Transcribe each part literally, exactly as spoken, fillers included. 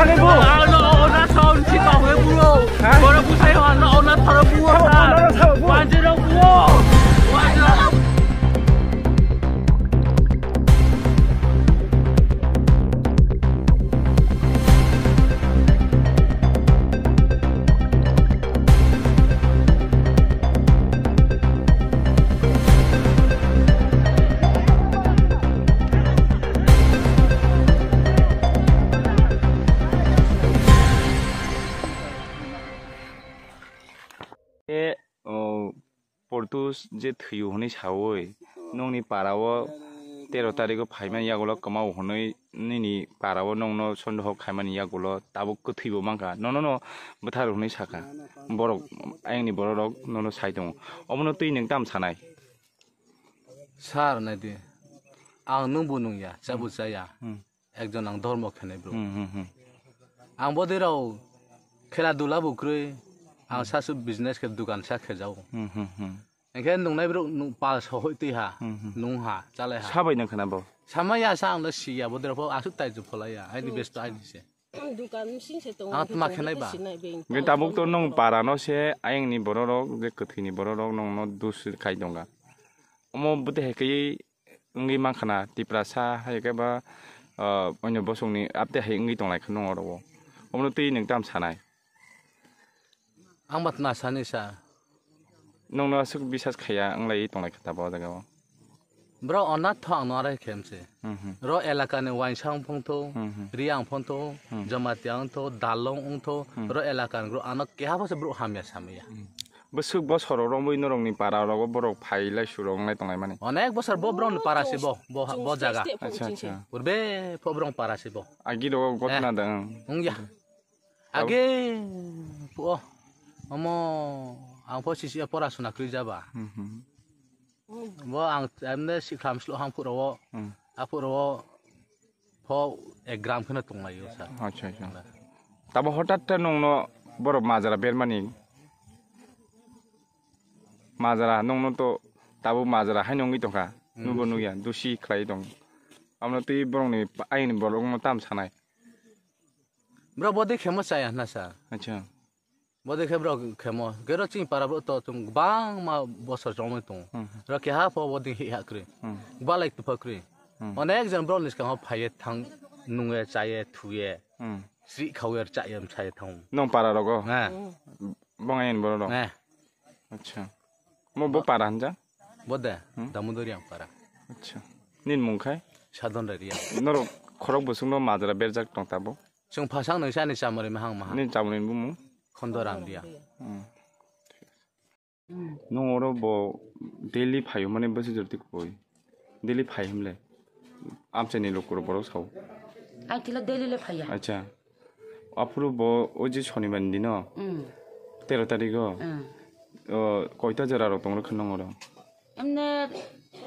Ano ona thon si kau he bro. Boro busai ho ano ona thon bro. Wanjero bro. E, o, Portus je thwiyo hwnwi sawi, nokni para o tero tarikh o phaimani yagulo kwmao hwnwi nini para o nokno sondoho khaimani yagulo tabuk kwthwibo mankha, nono no bwthar hwnwi sakha. Borok, ayangni borok rok nono sai tongo. Omono twi nwng tam sanai? Sir, naidi, ang nwngbo nungya, chabo chaya. Hmm. Ekjon ang dhormo khenai bro. Hmm, hmm, hmm. Ang bodi rao khela dula bo kwrwi, ang sasu business khe dukan sa khe jao. Hmm, hmm, hmm. Engkhe nungnai bro nung pal sohoi twi ha, hmm, hmm, nung ha, chalai ha. Sabai nang khana bo? Sama ya sa ang da si ya bodi rao pho asuk tai ju phola ya, aini besto aini se. Dukan sing se tongo. Ang tma khenai ba? Nge tabuk to nung para no se ayang ni borok rok, je kwthwi ni borok rok nung no dus khai tonga. Omo bwtwi hai khe wngwi mankha na, Tiprasa hai khe ba, ah, onyo bosongni apte hai wngwi tonglaikha nung oro o. Omono twi nwng tam sanai? Ang ba tma sani sa. Nungno aswk bisas khaiya wnglawi tonglaikha tabuk o jaga o. Bro, onath tho ang no arai khe mse. Mhm. Ro elaka ni Wainsa wng phong tho, mhm, Riya wng phong tho, mhm, Jamatia wng tho, Dalong wng tho, mhm, ro elaka ni bro ano keha pho se bro hamya samya. Mhm. Bwswk bosor rok romwi norokni para rogo borok phai lai surok wnglai tonglaimani. Onek bosor bo borokni para se bo, bo, bo jaga. Acha, acha. Purbe pho borokni para se bo. Agi rogo gotna da, ang. Wngya. Age phuo. Omo ang pho sisi porasuna kwrwi jaba. Hmm, hmm. Bo ang emne sikhlam slo hang phuro. Hmm. Aphuro pho ek gram kheno tonglaio sa. Acha, acha. Tabo hotat ta nungno borok majra bermani. Majra nungno to tabo majra hai nungwi tongkha. Hmm. Nubo nugya, dusi khlai tong. Amno twi borokni pa-, ayni borokno tam sanai. Bro, bodi khemo chaya hna sa. Acha. Bodi khe bro khemo. Gero chini para bro to chung bangma bosor chongmani tongo. Hmm. Bro keha pho bodi hi ha kwrwi. Hmm. Balai tupha kwrwi. Hmm. Onek jon bro ni skang phaiye thang nunge chaye thuye. Hmm. Sri khawe chaye msaye thang. Nong para rogo? He. Bong ayen boro rok? He. Acha. Mo bo para hanja? Bo de, hmm? Damodoriang para. Acha. Nin mung khai? Sadon Reria. Norok khorok bosongno majra berjak tong tabo? Chwng phasang nung sani chamari mahang maha. Nin chamari bumung? Khondo Ramdia. Hmm. Nung oro bo daily phaio mane bwswk jora twi koi? Daily phai himle? Amchaini lukurok borok sao. Ai tila daily le phaiya. Acha. Aphuru bo o je Shonibar ni dino, hmm, tero tarikh o, hmm, o, koita jora rok tong rwkha nung oro? Emne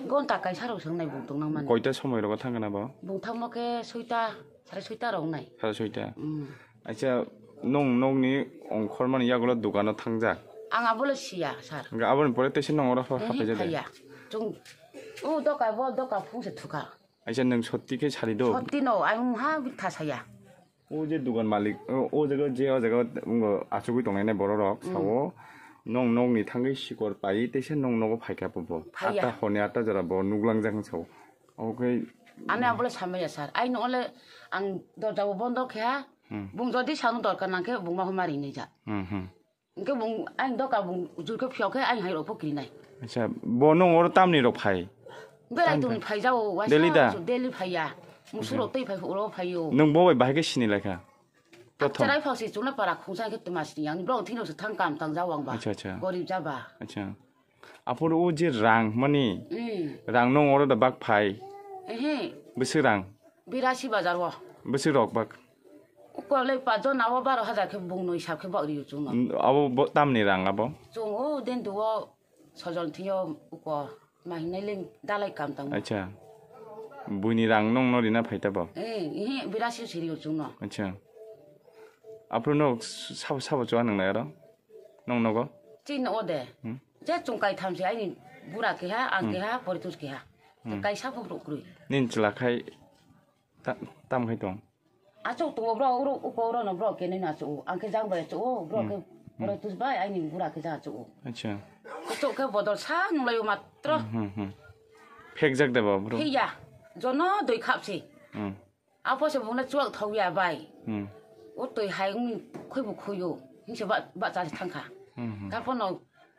gonta kaisa rok swng nai bung tong nang mani. Koita somoi rogo thang kana bo? Bung thangmo khe soita, sare soita rok nai. Sare soita? Hmm. Acha, nung nokni ongkhormani yagulo dukano thangjak? Ang abole siya, sir. Hingke aboni pore teisa nung oro ha-, ehe, hapai jade? Phaiya. Chung, o doka, bo doka phung se thuka. Acha, nung sotti khe sari do? Sotti no, ai mungha bitha saya. O je dugan malik, o, o jaga je, o jaga, um, achugwi tongnai borok rok, mm, sao, nong nokni thangwi sikor pai, teisa nong nogo phaikha bo. Phaiya. Atta honi atta jora bo nuklangjak sao. Oke. Ani abole samaya sir. Ai no ole ang dorja bo bondo khe ha. Hmm. Bung jodi sano dorkar nangkhe bung ma huma rinai ja. Hmm, hmm. Hingke bung aing doka bung jurkhe phiyok khe aing hai rok pho kirinai. Acha, bo nung oro tamni rok phai? Berai tong phai jao, waisa daily da? Daily phaiya. Musu rok tei phai oro phaio. Nung bo bai bahai khe sini laikha? Prothom. Cherai phao se chuna para khungsa khe tma sini yang bro thino se thang kam tang jao ang ba. Acha, acha. Gorib jaba. Acha. Aphuru o je rang mani, mm, rang nung oro da bak phai? Ehe. Bwswk rang? Birasi bazar o. Bwswk rok bak? Uko le pajon abo baro hajar khe bung noi sab khe bak rio chwng no. N-, abo bo tamni rang abo? Chwng o den duo sojol thio uko mahinai leng dalai kam tang. Acha. Buini rang nung no rina phai ta bo? Eh, ehe, birasi si rio chwng no. Acha. Aphuru no s-, sabo, sabo chwa nung nai aro? Nung nogo? Chini o de. Hmm? Je chwng kai tham se aini bura keha, ang, hmm, keha, Poritus keha. Hmm. Kaisa phok rok kwrwi. Nin chwla khai ta-, tam khai tong? Achuk tongo bro, uro uko uro no bro kene na achuk. Ang khe jang bai achuk, bro khe bro tus bai aini bura khe jang achuk. Acha. Achuk khe bodol sa nulai matro. Hmm, hmm. Phek jak de ba bro. Phiya. Jono doi khap si. Hmm. Apo se bungna chuak thau ya bai. Hmm. O toi hai ung khoi bu khoyo. Hing se ba ba cha thangkha. Hmm, hmm. Ka phono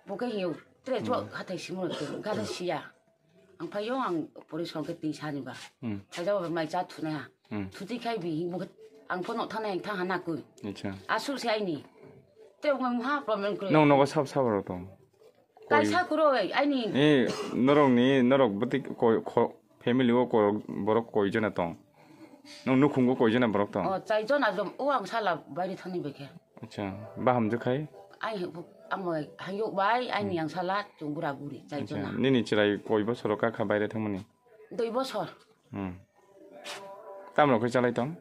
bo khe hiyo. Tre chuak hathai simo ke. Ga siya. Ang phaio ang pori song khe twi sani ba. Hmm. Hai jabo mai cha thunai ha. Hmm. Thuti khai bi bo khe ang phono thana yang thang hana kui. Acha. Asu se aini. Te mo ha problem kro. Nong nogo sab sab ro tong. Kaisa kuro aini. Eh, norok ni norok bwtwi koi kho family o koi borok koi jona tong. Nong nukhungo koi jona borok tong. O chai jona jom o ang sala baire thani bekhe. Acha, ba hamjwk khai? Ai, amo hayuk bai, aini yang sala, chung bura buri, chai jona. Nini chwrai koi bosor ka kha baire thangmani? Dui bosor. Hmm. Tamrok khe chalai tong?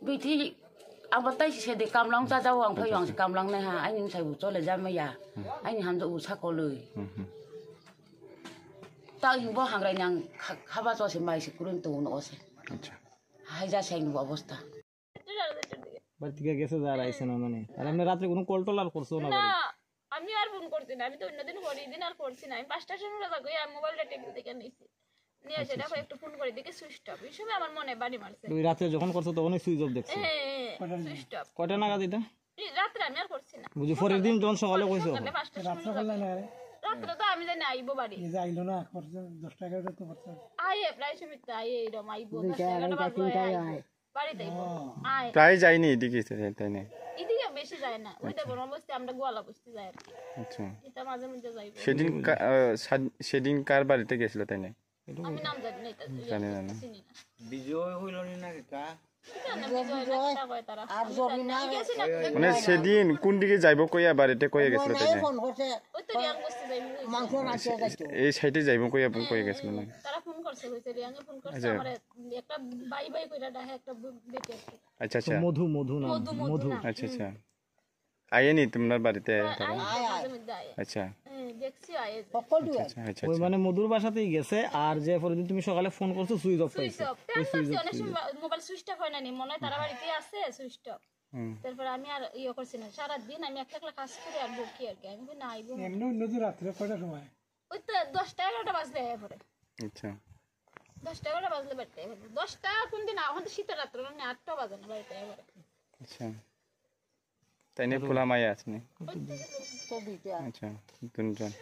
Biti, ang bo tai se de kamlang cha jao, ang phai ang kamlang nai ha, aini sai bu chole jama ya, aini hamjwk bu sakoloi. Hmm, hmm. Ta hing bo hangrai nang khaba cho se mai se kurun to no se. Acha. Hai ja sai ni obosta. বাড়ি থেকে গেছে, যার আইছে না মানে। আর আপনি রাত্রে কোনো কল টল আর করছো না না, বাড়ি? আমি আর ফোন করছি না, আমি তো অন্যদিন করি, এই দিন আর করছি না। আমি পাঁচটার সময় রাজা কই আর মোবাইলটা টেবিল থেকে নিছি, নিয়ে এসে দেখো একটু ফোন করে দেখি সুইচ অফ। এই সময় আমার মনে বাড়ি মারছে। ওই রাতে যখন করছো তখনই সুইচ অফ দেখছো? হ্যাঁ, হ্যাঁ, হ্যাঁ, সুইচ অফ। কয়টা নাগাদ এটা? এই রাত্রে আমি আর করছি না। বুঝি, পরের দিন যখন সকালে কইছো? সকালে পাঁচটার সময় রাত্রে করলে না রে। রাত্রে তো আমি জানি আইবো বাড়ি। এই যে আইলো না, করছে দশটা এগারোটা তো করছে। আয়ে প্রায় সময় তো আয়ে এরকম আইবো, দুইটা, দশটা এগারোটা আড়াইটা, বাজে তিনটায় আইবো। আয়। বাড়িতে আইবো। ও। আয়। প্রায় যায়নি এদিকে, তাই, তাই না? এদিকে বেশি যায় না। ওইটা আচ্ছা। বড় বস্তি, আমরা গোয়ালা বস্তি যাই আর কি। আচ্ছা। এটা মাঝে মধ্যে যাইবো। সেদিন কা-, আহ, সাদ-, সেদিন কার বাড়িতে গেছিল তাই না? আমি নাম জানি না, এটা জানি না, না। চিনি না। বিজয় হইল নি না কা? এটা না, বিজয় না, বিজয়। কিতা কয় তারা? আর আমি জানি না। জরিনা। আমি গেছি না। ওই, ওই। মানে সেদিন কোন দিকে যাইব কইয়া বাড়িতে কইয়া গেছিল তাই না? ফোন করছে। ওই তো রিয়াং বস্তি যাইবো। মাংস রাখতে যাইতো। এই সাইডে যাইব কইয়া, কইয়া গেছিল না? তারা ফোন করছে, কইছে, রিয়াংয়ে ফোন করছে, আচ্ছা। আমারে একটা বাই বাই কইরা ডাকে, একটা ব-, বেটি আর কি। আচ্ছা, তো আচ্ছা। মধু, মধু নাম, মধু, মধু মধু। না। আচ্ছা, আচ্ছা। আইনি তোমার বাড়িতে হ্যাঁ, তারা? আয়, আয়, আয়। মাঝে মধ্যে আয়। আচ্ছা। হ্যাঁ, দেখছি আয়। সকল আচ্ছা, আচ্ছা, আচ্ছা, ওই আচ্ছা। মানে মধুর বাসাতেই গেছে, আর যে পরের দিন তুমি সকালে ফোন করছো, সুইচ অফ সুইচ পাইছে। অফ। ওই তেরো সুইচ অফ, অনেক পাইছে। সময় মোবাইল সুইচটা হয় না নি, মনে হয় তারা বাড়িতে আছে, সুইচ অফ। হুম। তারপরে আমি আর ইয়ে করছি না, সারা দিন আমি একলা একলা কাজ করি আর বকি আর কি। আমি বলি, "না, আইবো না।" এমনি অন্য দিন রাত্রে কয়টার সময়? ওই তো দশটা এগারোটা বাজলে আয়া পড়ে। আচ্ছা। দশটা এগারোটা বাজলে বাড়িতে আয়া পড়ে। দশটা কোন দিন, এখন তো শীতের রাত্রে, মানে আটটা বাজে না, বাড়িতে আয়া পড়ে। আচ্ছা। তাই নিয়ে খোলা মায়া আছে নি? ওই তো তো দুইটা। আচ্ছা, তিনজন।